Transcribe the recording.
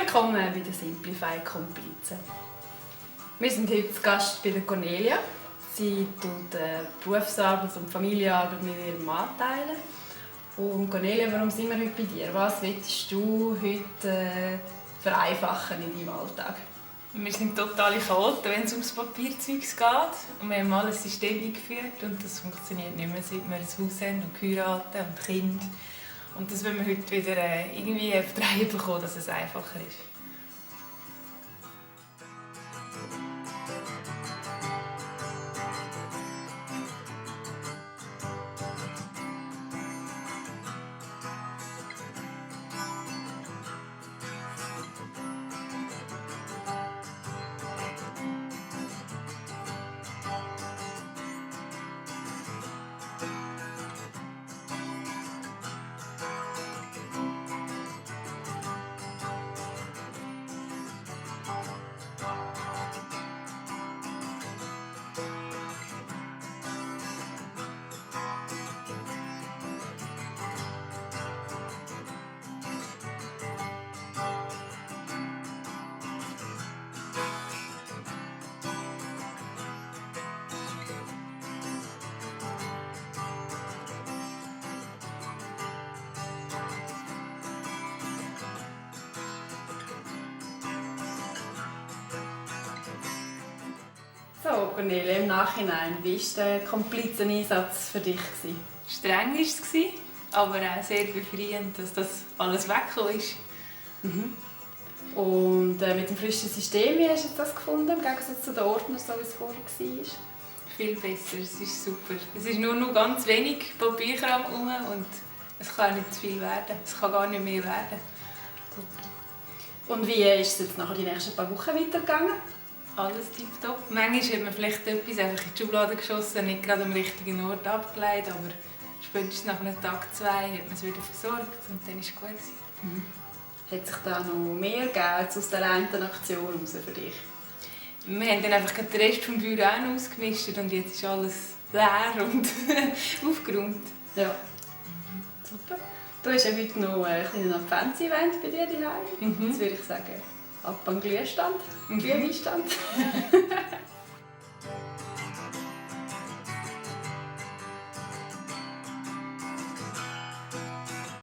Willkommen bei den Simplify Komplizen. Wir sind heute zu Gast bei der Cornelia. Sie tut Berufsarbeit und Familienarbeit mit ihrem Mann teilen. Und Cornelia, warum sind wir heute bei dir? Was willst du heute vereinfachen in deinem Alltag? Wir sind totale Chaoten, wenn es ums Papierzeugs geht. Und wir haben mal ein System eingeführt und das funktioniert nicht mehr, seit wir ein Haus haben und heiraten und Kind. Und das wollen wir heute wieder irgendwie auf die Reihe bekommen, dass es einfacher ist. So, Cornelia, im Nachhinein, wie war der Komplizeneinsatz für dich? Streng war es, aber auch sehr befreiend, dass das alles weggekommen ist. Und mit dem frischen System, wie hast du das gefunden, im Gegensatz zu den Ordnern, so wie es vorher war? Viel besser, es ist super. Es ist nur noch ganz wenig Papierkram herum und es kann nicht zu viel werden. Es kann gar nicht mehr werden. Und wie ist es jetzt nachher die nächsten paar Wochen weitergegangen? Alles tipptopp. Manchmal hat man vielleicht etwas einfach in die Schublade geschossen, nicht gerade am richtigen Ort abgelegt, aber spätestens nach einem Tag, 2 hat man es wieder versorgt und dann war es gut. Hat sich da noch mehr gegeben aus der einen Aktion heraus für dich? Wir haben dann einfach den Rest des Büros auch noch ausgemistet und jetzt ist alles leer und aufgeräumt. Ja. Super. Du hast ja heute noch ein kleines Advents-Event bei dir daheim. Jetzt würde ich sagen, ab an den Glühstand, Glühweinstand.